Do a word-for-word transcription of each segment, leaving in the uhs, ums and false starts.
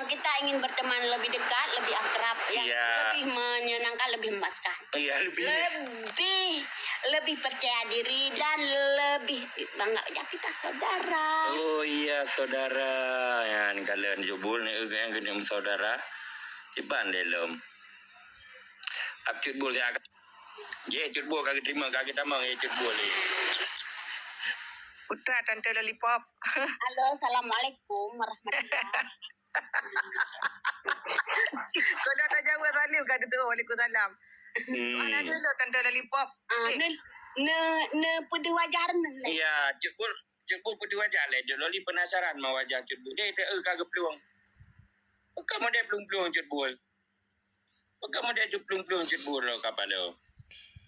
Kita ingin berteman lebih dekat, lebih akrab, ya. Iya. Lebih menyenangkan, lebih memuaskan. Iya, lebih. Lebih, lebih percaya diri dan lebih bangga. Ya, kita saudara. Oh iya, saudara. Nyan kalon Cut Bul ni, eh, nyang keuneuk saudara. Kiban lé lom. Ap Cut Bul siap. Ye, Cut Bul ka geuterima, ka geutamong, ye, Cut Bul, ye. Putra Tante Lollipop. Halo, assalamualaikum warahmatullahi. Kau dah tajawab salam, ka tutup, "Waalaikumsalam." Hmm. Mana dulu Tante Lollipop? Ah, eh. Ne, ne, ne peudeuh wajah reneuh lah. Iya, Cut Bul, Cut Bul peudeuh wajah lé. Cut Loli penasaran ma wajah Cut Bul. Deh, deh, eh, ka geuplueng. Bukan model plueng-plueng Cut Bul. Bukan model Cut Bul, plueng-plueng Cut Bul lo kapal lo.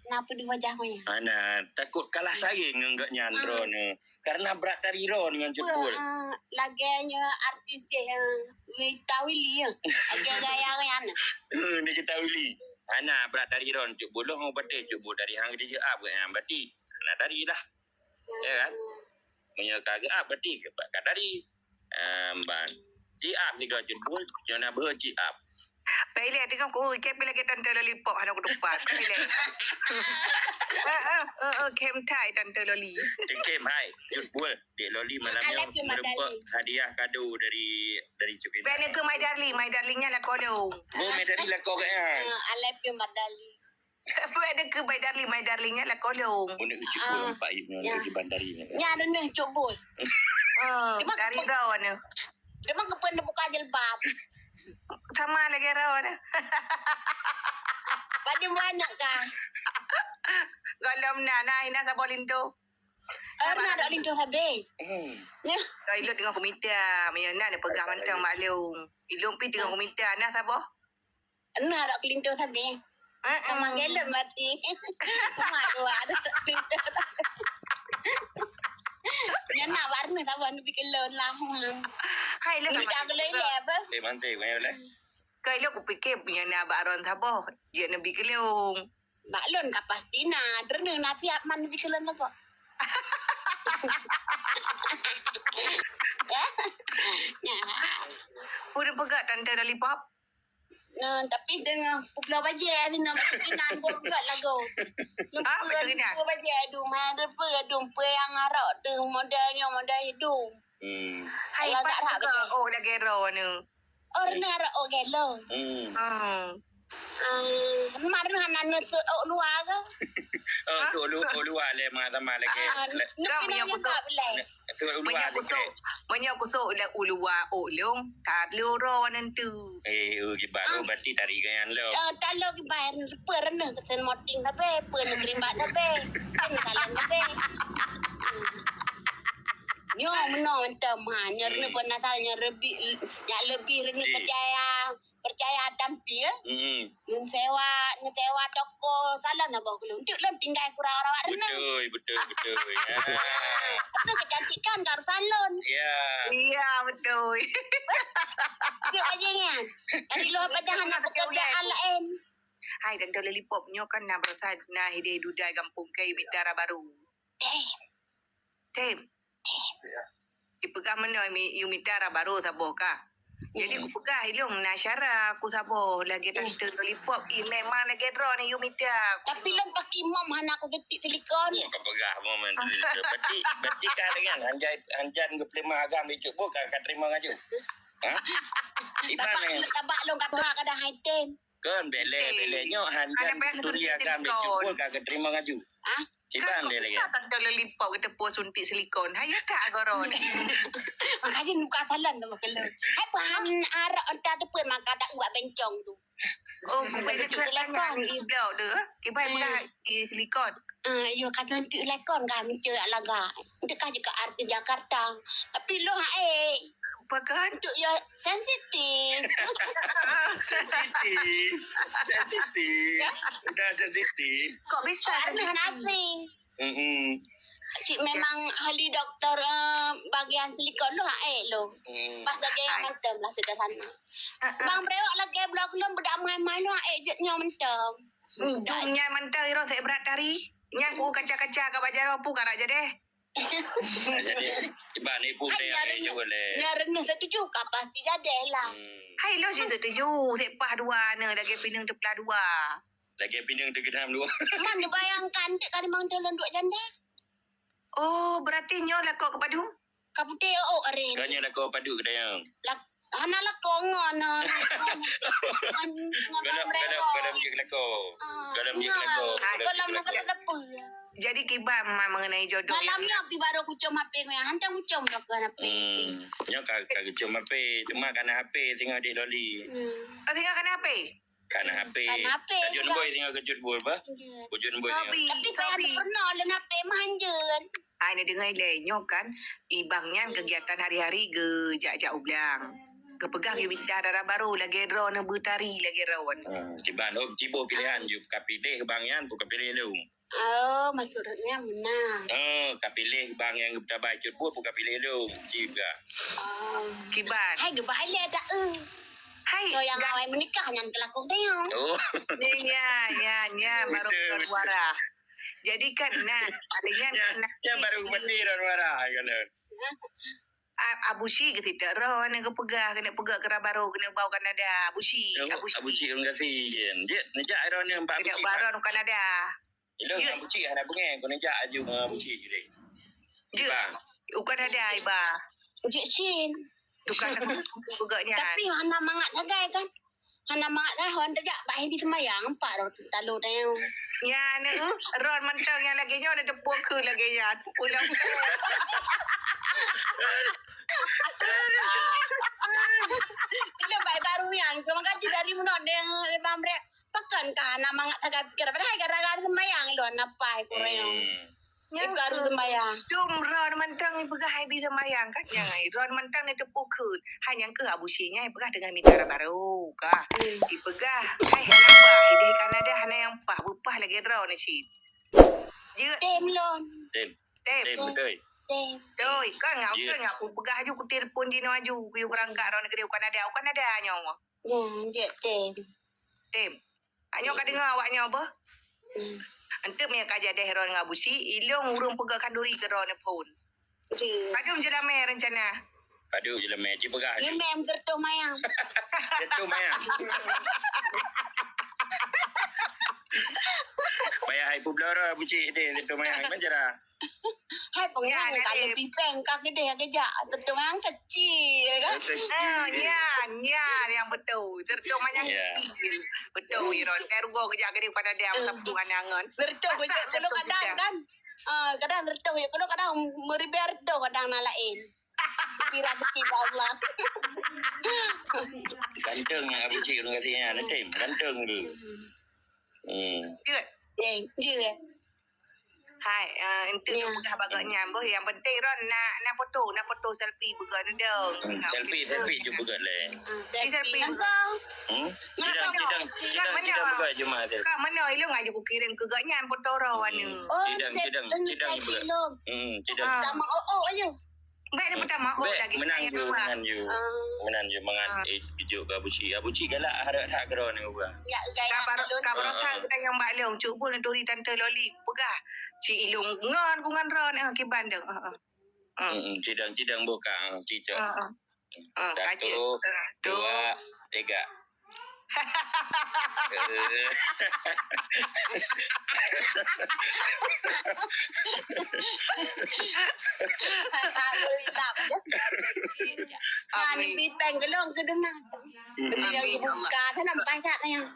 Na peudeuh wajah maya. Ana, takut kalah saing ngon geuh nyan. Ah. Droeneuh. Karena brat tari droeneuh ngon Cut Bul. Ah, lagèe nyoe artis deh, ah, Nikita Willy, ya. Lagèe gaya nyan. Eh, Nikita Willy. Ana brat tari droeneuh Cut Bul, lo hong patéh Cut Bul tari hang dijeuap geuh nyan berarti. Na tari lah. Ya kan? Meunyoe ka geuap berarti ka tari. Em, ban. Ci ap sigoe Cut Bul, nyoe na beuhe ci ap. Pai lé tengok ku, ke pi lagèe Tante Lollipop hana kutupat. Pai lé. Heeh, heeh, kem thai Tante Loli. Kem hai, Cut Bul, Dek Loli malam nyoe meureumpok hadiah kado dari, dari Cut Bul. Bai neu keu My Darling, My Darling nyan lakoe dong. Oh, My Darling lakoe geuh nyan. Ah, I love you, My Darling. Apa ada ke My Darling, My Darling nyan lakoe dong. Oh, nak Cut Bul nampak yub nyoe, ya. Lagi bandari nyoe. Nyan reneuh Cut Bul. Oh, dari droeneuh. Dia mah keupeue neubuka jilbab. Sama lagèe droeneuh. Padum banyak kah? Gohlom na, na, na saboh linto. Eh, na dok linto sabe. Hmm. Ya. Kau ilok tengok komite, meunyoe na neupeugah mantong maklum. Ilong pi tengok komite, na saboh. Ena rak kelinto sabe. Heeh. Sama gelem mati. Sama dua ada kelinto. Nyana warna saban lebih kelon lah. Hai, lé. Udah kelon apa? Eh, mantai, banyak lah. Kai lé kupikir nyana bak Ron saboh. Dia nabi kelong. Bak lon ka pasti na. Derna na siap man nabi kelon saboh. Ya. Pun peugah Tante Lollipop. Nah, tapi dengan pukul bajé ni nak masuk inan gol gol lagu. Ah, betul inan. Pukul bajé aduh, mana apa aduh, apa yang arok tu modelnya model hidup. Hmm. Hai, Pak juga. Oh, lagi ro ni. Oh, renah arok, oh, gelo. Hmm. Hmm. Ah, mar hana nusut ok luwa ke? Oh, tu lu, oh, luwa le, ma sama lagi. Ah, le. Kan meunyoe kusok, meunyoe kusok, meunyoe kusok le uluwa ok lông, talo ro nentu. Eh, oh, kiban, oh, berarti dari ganyan lo. Ah, talo kiban, pe renah kesen moting sabe, pe negeri mak sabe, pe negara sabe. Nyoe meunoe mantong, ha, nyoe renah pun asal nyoe lebih, nyak lebih renah percaya. Percaya tampil, hmm. Neusewa, neusewa toko salon saboh keulong. Untuk lôn tinggai kurang rawat renang. Betul, betul, betul. Ya. Karena kecantikan tak harus salon. Ya. Iya, betul. Duduk aja ni. Tadi luar padang nak pekerjaan lain. Hai, dan Tante Lollipop nyoe kan na berasa na hidai dudai gampông kai mitra baru. Tem. Tem. Dipeugah meunoe mi-, yue mita ra barô saboh kah. Jadi kupeugah ilông na syara ku saboh lagèe Tante Lollipop, i memang lagèe droe ni yue mita. Tapi lôn pakai mom hana ku geutik silikon. Ka peugah mom. Berarti, berarti ka dengan hanjan, hanjan geupeuleumah agam di Cut Bul ka, ka terima ngaju. Ha? Iban tabak, tabak lôn ka peugah kadang hai tem. Kan belek, belek nyoe hanjan turi agam di Cut Bul ka geuterima ngaju. Ah? Kiban lé lagèe. Kan Tante Lollipop geuteupeue suntik silikon. Hai, ya tak, Goro ni? Makanya muka salon tu makan lôn. Hai, bahan arok entah tu pun maka tak buat bencong tu. Oh, bukan itu selekon. Iblok tu. Kiban pula silikon. Ah, yo kata tu selekon kan, mencuri lagak. Dekat juga artis Jakarta. Tapi lo hai. Pekan? Untuk ya sensitif. Sensitif. Sensitif. Ya? Udah sensitif. Kok bisa sensitif? Aneh. Mm-mm. Cik memang ahli doktor, eh, bagian silikon lo, eh, lo. Hmm. Pas lagi yang mantap lah sederhana. Bang Brewok lagi blok lom budak main-main lo, eh, jut nyo mantap. Hmm, dum nyai mantap iro sek berat tari. Nyang ku kaca-kaca ka bajar pu karak jadi. Jadi, iban ibu Hai, dia yang nyareuneuh, jawab leh. Nyareuneuh setuju ka pasti jadi lah. Hmm. Hai, lôn cit setuju. Sipah dua ni, lagèe pineung teuplah dua. Lagèe pineung teugeunam dua. Man, bayangkan, dek ka limong thôn lôn duek janda. Oh, berarti nyoe lakoe keu padum? Ka putéh, oh, oh, aré. Ka nyoe lakoe padum keu dayang? Lak-, hana lakoe ngon, ngon, ngon, ngon Golom, golom, mereka. Golom jeuet lakoe. Ah, golom jeuet lakoe. Golom jeuet lakoe. Jadi kiban ma-, mengenai jodoh malam nyoe pi baru kucom H P ngon, hantom kucom dah ke H P. Hmm. Nyoe ka, ka kucom H P, cuma kana H P singoh deh loli. Hmm. Oh, singoh kana H P? Kana H P. Kana H P. Tajun boy singoh kejut boy bah. Iya. Kejut boy singoh. Tapi payah pernah lôn H P mah hanjeut. Ai, neudeungoe lé, nyoe kan, ibang nyan kegiatan hari-hari geujak-jak u blang. Geupeugah geumita dara barô lagèe droeneuh beutari lagèe droeneuh. Hmm, kiban, oh, jiboh pilehan, ju ka piléh bang nyan, bu ka piléh lôn. Oh, maksud nyan meunan. Oh, ka piléh bang nyang geupeutabah cut buet, bu ka piléh lôn, jiboh. Oh. Kiban. Hai, geuba hai lé dak, eh. Hai, nyang awai meunikah nyan teulakong dayang. Oh. Nyan, nyan, nyan, baru keluar suara. Jadi kan, nah, ada nyan, nyan, nah, nyan baru mati dah suara, kan. A-, Abu Syik geusitek droeneuh geupeugah keuneuk peugöt keurah barô keuneuk ba u Kanada. Abu Syik, Abu Syik. Abu Syik, terima kasih. Jeuet, neujak droeneuh bak Abu Syik. Keuneuk ba droeneuh u Kanada. Ilôn Abu Syik hana beungèh, keuneuk jak aju ngon Abu Syik jih. Jeuet. Iba. U Kanada, iba. Jeuet cit. Tukang peugöt nyan. Tapi hana mangat sagai kan? Hana mangat dah, wan tajak bak Hedi seumayang, empat roh talo tayong. Nyan, eh, ron mantong nyang lagèe nyoe, na teupeue keu lagèe nyan. Pulang. Ilôn baru nyan, cuma gaji dari meunan deh, lima belas. Pakon ka hana mangat sagai pikiran. Padahai gara-gara seumayang ilôn na pai kurang. Hmm. Nyang ka seumayang. Dum ron mantong ipeugah hai bi seumayang, kan nyang ai ron mantong neuteupeue kheun. Hai nyang keuh Abu Syik nyan ipeugah teungoh mita barô kah. Hmm. Ipeugah, hai hana bah, ideh Kanada hana nyang paih, beupah lagèe droeneuh cit. Jeuet. Tem lôn. Tem. Tem. Tem, beutôi. Tem. Beutôi, kan ngau, beutôi ngau kupeugah aju, kutelepon jinoe aju, kuyue beurangkat droeneuh keudeh u Kanada, u Kanada nyoe. Ya, jeuet tem. Tem. Nyoe ka deungoe awak nyoe beuh. Hmm. Enteuk meunyoe ka jadeh droeneuh ngon Abu Syik, ilôn ureueng peugöt khanduri keu droeneuh phôn. Padum jeulamèe reuncana? Padum jeulamèe, ci peugah. Nyeumèe meuseureutôh mayang. Seureutôh mayang. Payah hai peubloe droe Abu Syik deh, seureutôh mayang. Iman cara. Hai, peungeut ka leubeh pèng ka keudeh geujak. Seureutôh mayang kecil kan? Kecil. Ah, nyan, nyan nyang beutôi. Seureutôh mayang kecil. Beutôi, Iron. Teurugoe geujak keudeh pada dia, masa puluhan angon. Seureutôh geujak kadang-kadang kan? Ah, kadang seureutôh geujak kadang-kadang meuribèe reutôh kadang na laén. Kira kecil Allah. Ganteng Abu Syik, terima kasih ya. Nanti ganteng tu. Hmm. Jeuet. Jeuet. Hai, eh, enteuk neupeugah bak gobnyan boh. Nyang penting ron na, na foto, na foto selfie bak gobnyan dong. Hmm, selfie, selfie ju peugah lé. Hmm, selfie. Selfie langsung. Hmm? Cidang, cidang, cidang, cidang peugah jemaah selfie. Ka mana ilong aju kukirém keu gobnyan foto ron anu. Hmm, cidang, cidang, cidang peugah. Hmm, cidang. Sama oh oh ayo. Bèk ni peutama, oh, bèk lagi menang ju, menang ju. Ah. Menang ju, mangat, eh, bijok ke Abu Syik. Abu Syik galak harap that keudroe ni, Abah. Ya, ka baroe, ka baroe that kita nyang bak lôn, cuba neuturi tante Loli, peugah. Cik Ilong ngon, ku ngon Ron, eh, kiban dong. Ah, ah. Ah. Hmm, cidang-cidang buka, ah, cicok. Ah, ah. Ah, satu, dua, tiga. Alhamdulillah. Amin. Piteng gelong ke dengar. Amin. Yang dibuka sana banyak yang.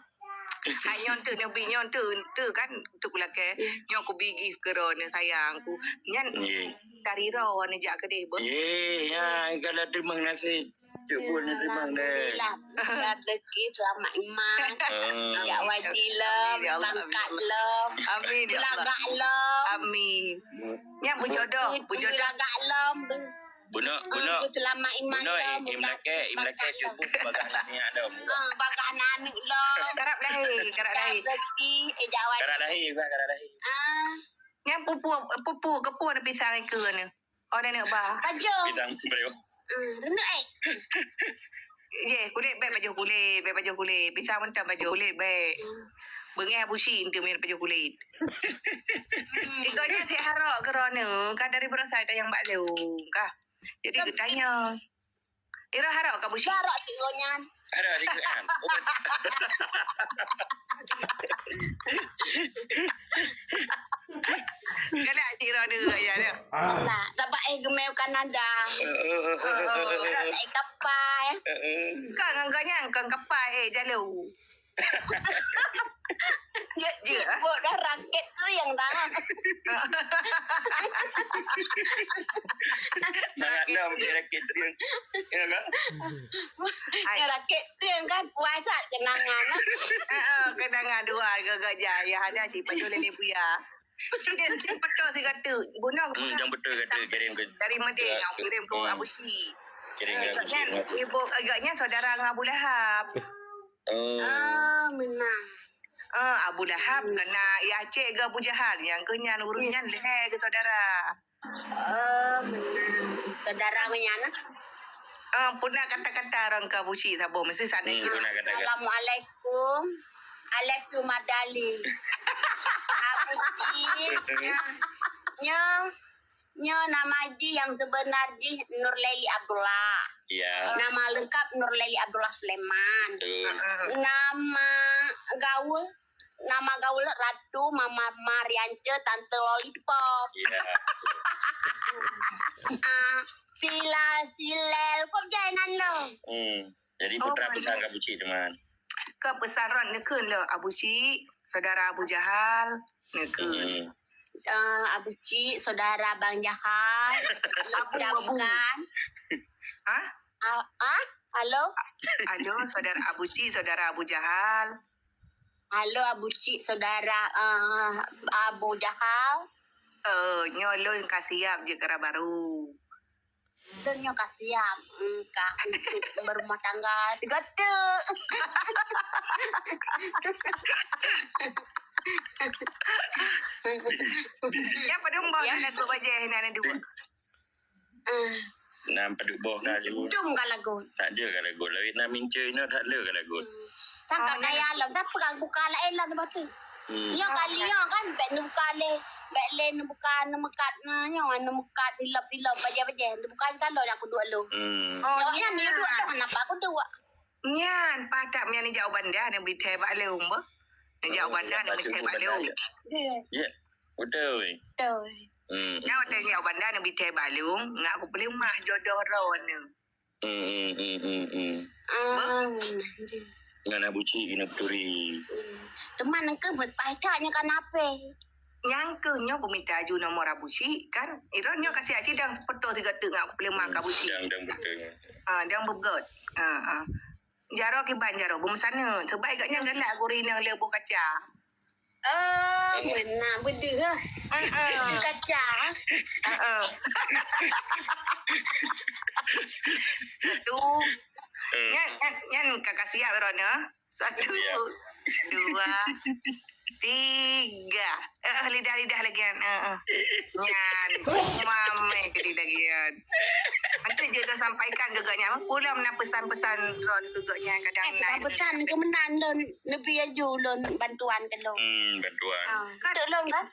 Hai nyoe tu, nyoe bi nyoe tu, tu kan, tu kulakèe. Nyoe ku bigih keu droeneuh sayang ku. Nyan dari droeneuh jak keudeh beuh. Ye, ya, kalau terima kasih. Cuk pun terima deh. Alhamdulillah. Rezeki selamat iman. Ah. Ya wajib lom, pangkat lom, amin, ya Allah. Belagak lom. Amin. Nyang berjodoh, berjodoh. Belagak lom. Bunoe, bunoe. Selamat iman lom. Bunoe, im lakèe, im lakèe cukup bagah aneuk lom. Ah, bagah aneuk lom. Karap lahé, karap lahé. Rezeki, eh, jawab. Karap lahé, karap lahé. Ah. Nyang pupu, pupu, keupue pisang ikeu ni. Oh, nenek bah. Baju. Pisang breu. Hmm, renung, eh. Ye, kulét bèk baju kulét, bèk baju kulét. Pisang mentah baju kulét bèk. Hmm. Beungéh Abusyik enteuk meupajoh kulét. Ikatnya si harok keurone, kan dari beurasai tanyong bak lôn, kah. Jadi geutanya. Ira harok ka Abusyik? Harok si nyan. Ada di kan. Galak si Ira dulu ya. Nah, tabak eh gemeu Kanada. Harok eh kapai. Kan ngan ganya kan kapai eh jalu. Jek jek bok dah rakit tu yang dah. Mangat dah bok rakit tu yang. Ya kan? Ya rakit tu yang kan puasa kenangan. Kenangan dua gagak jaya ada si payung lele buya. Cik dia sering betul si kata. Guna hmm, yang betul kata kirim ke dari Madin yang kirim ke Abu Syi. Kirim ke Abu Syi. Ibu agaknya saudara dengan Abu Lahab. Oh. Ah, menang. Ah, Abu Lahab hmm. Kena ya cek ke Abu Jahal yang ke nyan urus nyan leher ke saudara. Oh, menang. Saudara menyan. Ah, pernah kata-kata orang ke Abu Syi sabo mesti sana. Hmm, pernah kata-kata. Assalamualaikum. Alaikum Madali. Abu Syi. Nyo. Nyo nama jih yang sebenar jih Nurleli Abdullah. Ya. Nama lengkap Nurleli Abdullah Sulaiman. Betul. Nama gaul, nama gaul Ratu Mama Mariance Tante Lollipop. Ya. Ah, sila silel kok jai nan lo. Hmm. Jadi putra oh, pesan ke Abu Cik teman. Ke pesan ron neukheun lo Abu Cik, saudara Abu Jahal, neukheun. Hmm. Uh, Abu Cik, saudara Bang Jahal. Abu Abu. Hah? Ah, ah? Halo? Halo, saudara Abu Cik, saudara Abu Jahal. Halo Abu Cik, saudara uh, Abu Jahal. Eh, uh, nyoe lôn ka siap je kara baru. Lôn nyoe ka siap, mm, ka untuk berumah tangga. Tiga tu. Ya, padum boh ya. Nak bajai nak ada dua. Ah. Nam padum boh ka ju. Dum ka lagu. Tak ada ka lagu. Lawit nam mince ina tak ada ka lagu. Hmm. Tak ka kaya lom. Siapa ka buka lain lah sebab tu. Hmm. Nyoe kali nyoe kan bèk neubuka lé. Bèk lé neubuka neumeukat nyoe neumeukat tilop-tilop bajèe-bajèe neubuka salon aku duek lôn. Hmm. Oh, nyoe nyan nyoe duek dah nampak aku duek. Nyan patak nyan neujak u banda neubri thèe bak lôn beuh. Neujak u banda neubri thèe bak lôn. Ya. Betul. Betul. Hmm. Nyan watèe neujak u banda neubri thèe bak lôn, ngat aku peuleumah jodoh droeneuh. Hmm, hmm, hmm, hmm, hmm. Ah, Ngan Abu Cik kena peuturi. Teuma nangkeuh beupaih that nyoe kan hapé. Nyang keuh nyoe kumita aju nomor Abu Cik kan. Iron nyoe kasih aci dang sepeutôh tiga teuk ngan aku peuleumah ka Abu Cik. Dang dang beutôi. Ah, dang beugöt. Ah, ah. Jaroe kiban jaroe beumeusana. Sebai gak nyan galak gurih nang lé boh kaca. Oh, meunan beudeuh. Heeh. Kaca. Heeh. Satu. Nyan, nyan, nyan kakak siap Rona. Satu, dua, tiga. Eh, lidah-lidah lagi kan. Eh, eh. Nyan, mamai ke lidah lagi kan. Nanti je dah sampaikan juga nyan. Pulang nak pesan-pesan Ron juga nyan kadang eh, nak. Pesan ke menan Ron. Lebih aju lôn bantuan ke lôn. Hmm, bantuan. Ha, ka dok lôn kan?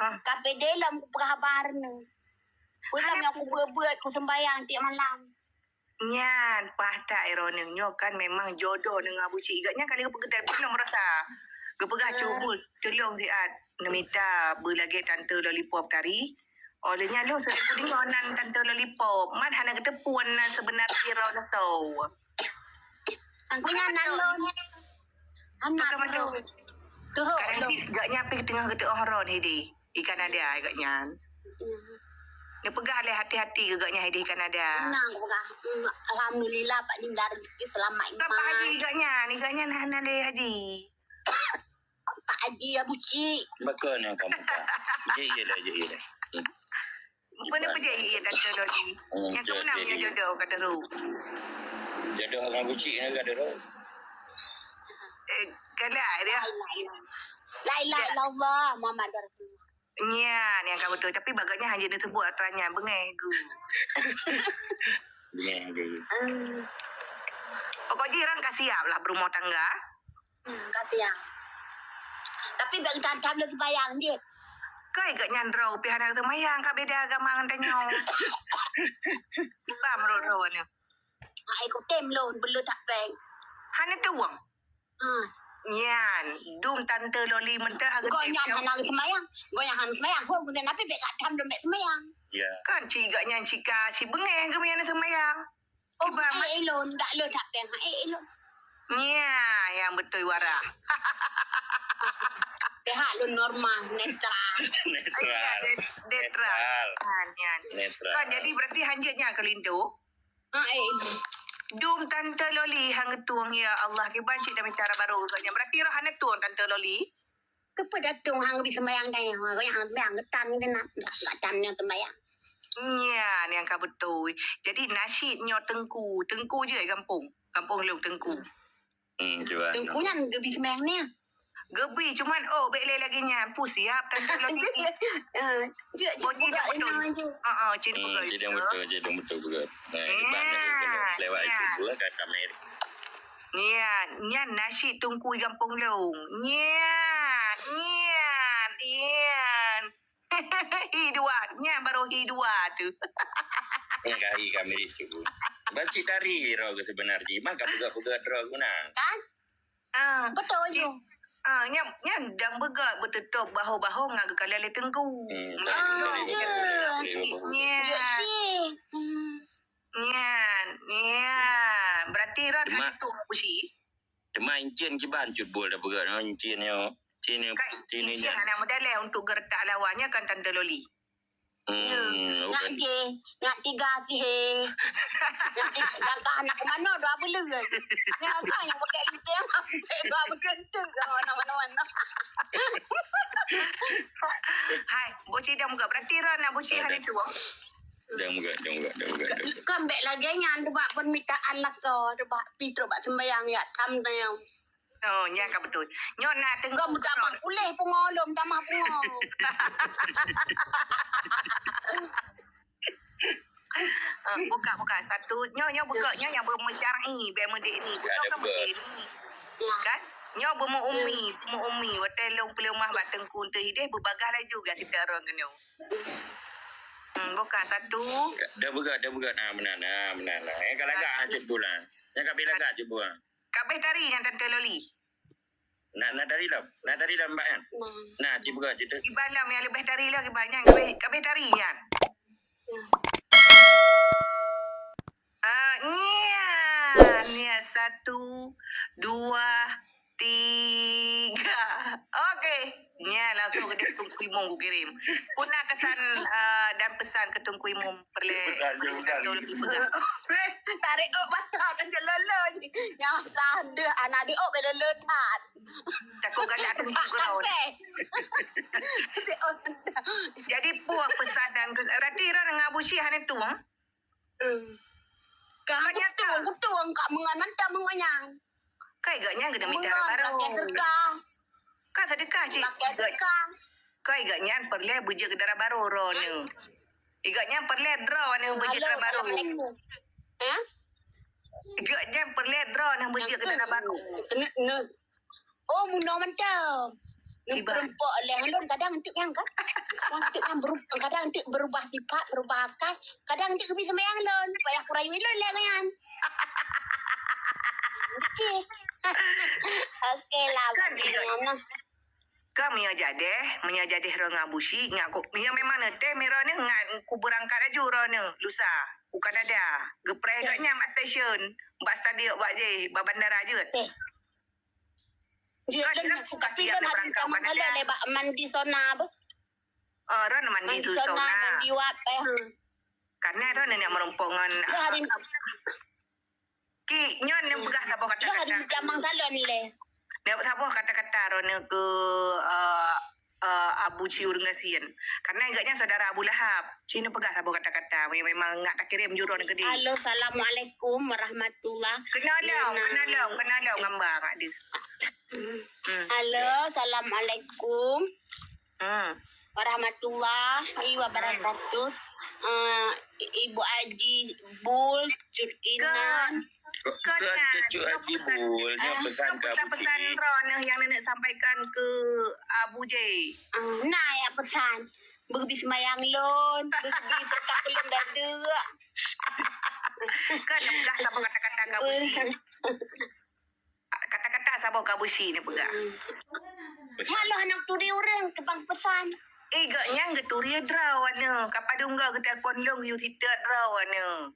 Ha. Ka pede lôn peugah haba nyoe. Peue lom nyang kubuet-buet kuseumbayang tiep malam. Nyan, paih that iroh nyoe kan memang jodoh deungon Abu Cik. Gak nyan kali geupeugah telepon lôn meurasa. Geupeugah cuba tulông siat neumita beulagèe tante lollipop tadi. Oh, lheuh nyan lôn seudeukeu deungon nan tante lollipop. Man hana geuteupeue nan seubeuna iroh neusoe. Angkanya nan lôn. Anak tu. Turun. Kadang si gak nyan pih teungoh geuteuoh ron hideh. Ikan ada gak nyan. Dia peugah leh hati-hati gak nyan hideh ikan ada. Nah, aku peugah. Hmm, Alhamdulillah Pak Linda rezeki selamat iman. Pak Haji gak nyan, gak nyan hana leh Haji. Pak Haji ya buci. Bakon yang kamu tak. Iya, iya dah, iya, iya dah. Hmm. Bukan apa je iya kata Lodi. Hmm, yang kena punya jodoh kata Ru. Jodoh dengan buci ni kata Ru. Eh, galak dia. La ilaha illallah Muhammad Rasulullah. Nyan yang kau betul. Tapi bagaknya hanya dia sebut aturannya. Bengeh gu. Bengeh gu. Hmm. Pokoknya orang kasih siap lah berumah tangga. Hmm, kasih ya. Tapi bèk geutam-tam lôn seumayang jih. Kai geuh nyan droe pih hana seumayang, ka beda agama ngon tanyoe. Kiban meurot droe nyoe. Hai kutem lôn, beuleuh that péng. Hana tueng. Hmm. Nyan, dum tante Loli meuntah hana Gobnyan tueng. Hana seumayang. Gobnyan hana seumayang. Ho geutem tapi bèk geutam lôn bèk seumayang. Ya. Kan ci geuh nyan cika, ci beungéh geuh nyan seumayang. Oh, kiban eh, ilôn, dak le that péng, eh, ilôn. Nya, nyang beutôi warah. Pihak lôn normal, netral. Netral. Iya, net-, netral. Netral. Kan, jadi berarti hanjeuet nyan keu linto. Ha, eh, ilôn. Dum tante Loli hang tueng, ya Allah, kiban cit dah mita baru geuh nyan. Berarti roh hana tueng tante Loli? Keupeue datong hang bi seumayang dayah, hang seumayang geutan geutan, geutan nyang seumayang. Nyan nyang ka beutôi. Jadi nasyid nyoe teungku, teungku jeuet gampông. Gampông lôn teungku. Hmm, cuba. Teungku nyan geubi seumayang ni. Geubi cuman oh bèk lé lagèe nyan, pu siap tante lôn. Jeuet, jeuet, jeuet, jeuet, jeuet, jeuet, jeuet. Ha ah, cit peugah. Cidong beutôi, cidong beutôi peugah. Nah, ini bang lewat itu dua dah kamera. Nyan, nyan nasyid teungku gampông lôn. Nyan, nyan, nyan. Hi dua, nyan baru hi dua tu. Nyan ka hi ka mirip tu. Bancik tari roh ke sebenar ji. Man ka peugah-peugah droe guna. Kan? Ah, betul je. Ah, nyan, nyan dang beugah beututôp baho-baho ngon geukalon lé teungku. Hmm, ah, je. Nyan. Nyan, nyan. Berarti rat hana tueng busi. Teuma incien kiban cut bol dah peugah nyoe incien nyoe. Cien nyoe, kai, cien nyoe incien nyan. Hana meudaleh untuk geureutak lawan nyan kan tante Loli. Hmm, ngak je, ngak tiga sih he. Ngak tiga, langkah anak mano dua beuleuh. Nyan kan nyang pakai linteng, dua beuleuh tu. Oh, nama-nama. Hai, boci dah muka berarti ron nak boci hari tu. Dah muka, dah muka, dah muka, dah muka. Kan bèk lagèe nyan tu bak permintaan lakoe tu bak pi trok bak sembayang ya tam tayang. Oh, nyan ka beutôi. Nyoe na teungku. Kau mutamah puléh pungo lom, tamah pungo. Ah, buka, buka. Satu, nyoe, nyoe buka, nyoe nyang beumeusyar'i, bèk meudek ni. Buka kan meudek ni. Ya. Kan? Nyoe beumeuumi, beumeuumi. Watèe lôn peuleumah bak teungku teuh ideh, beubagah laju gak kita orang keunoe. Hmm, buka satu. Dah buka, dah buka. Nah, meunan, nah, meunan, nah. Eh, ka lagak, ah, cit bulan. Nyang ka bela gak cit bulan. Kabeh tari nyan Tante Loli. Nak, nak tari lom. Nak tari lom, Mbak, kan? Nah. Nah, cit buka, cit tu. Kiban lom nyang leubeh tari lom, kiban nyan. Kabeh, kabeh tari nyan. Ah, nyan. Nyan, satu, dua, tiga. Okey. Nyan, langsung ke Teungku Imum kukirim. Peue na kesan, ah, dan pesan ke Teungku Imum? Peureulèe, peureulèe Tante Loli peugah. Tarék ôk batal dan jalolo. Nyang sah deuh aneuk di ôk bela le that. Takot galak Teungku keudroe. Jadi, peue pesan dan ke-, berarti Ron ngon Abu Syik hana tueng? Hmm. Ka kutueng, kutueng ka meungon mantong meungon nyan. Kai gak nyan kena mita dara baru. Lakèe seudeukah. Kan seudeukah cit. Lakèe seudeukah. Kai gak nyan peureulèe beujeuet keu dara baru droeneuh. Igak nyan peureulèe droeneuh beujeuet dara baru. Halo, assalamualaikum. Hah? Igak nyan peureulèe droeneuh beujeuet keu dara baru. Kena, kena. Oh, munoh mantong. Kiban. Peurumpok lé lôn kadang enteuk nyang kan. Kadang enteuk nyang beru-, kadang enteuk berubah sifat, berubah akai, kadang enteuk keubi seumayang lôn, payah kurayu lôn lé nyan. Okey. Okey lah, kan, bagaimana? Kan meunyoe jadeh, meunyoe jadeh Ron ngon Abu Syik, ngat ku, meunyoe memang neutém Ron nyoe ngat kubeurangkat laju Ron nyoe lusa u Kanada. Geupreh geuh nyan bak stesen, bak stadion bak jih, bak bandara jeuet. Okey. Jeuet lôn, tapi lôn hareuem tamong lé bak mandi sauna beuh. Oh, Ron mandi sauna, mandi wap, eh, ha. Karena Ron neuk meurumpok ngon, ah, ki, nyoe neupeugah saboh kata-kata. Lôn hareuem tamong salon lé. Neupeugah saboh kata-kata Ron nyoe keu, ah, eh, Abu Ciur Ngasien. Karena gobnyan saudara Abu Lahab. Ci neupeugah saboh kata-kata. Memang ngat takirém ju Ron keudéh. Halo, assalamualaikum warahmatullah. Kenal lom, kenal lom, kenal lom gambar ngat dia. Hmm. Halo, assalamualaikum. Hmm. Warahmatullahi wabarakatuh. Eh, Ibu Aji Bul, Cut Inan. Keu nyan, cucu Haji Bul, nyoe pesan keu Abu Ji. Pesan-pesan droeneuh nyang nenek sampaikan keu Abu Ji. Ah, na ya pesan. Beugeubi seumayang lôn, beugeubi zakat lôn dadeuk. Kan peugah saboh kata-kata keu Abu Ji. Kata-kata saboh keu Abu Ji ni peugah. Malah nak turi ureueng teubang pesan. Eh, gak nyang geuturi droeneuh. Kapadum gak geutelepon lôn yue siteuk droeneuh.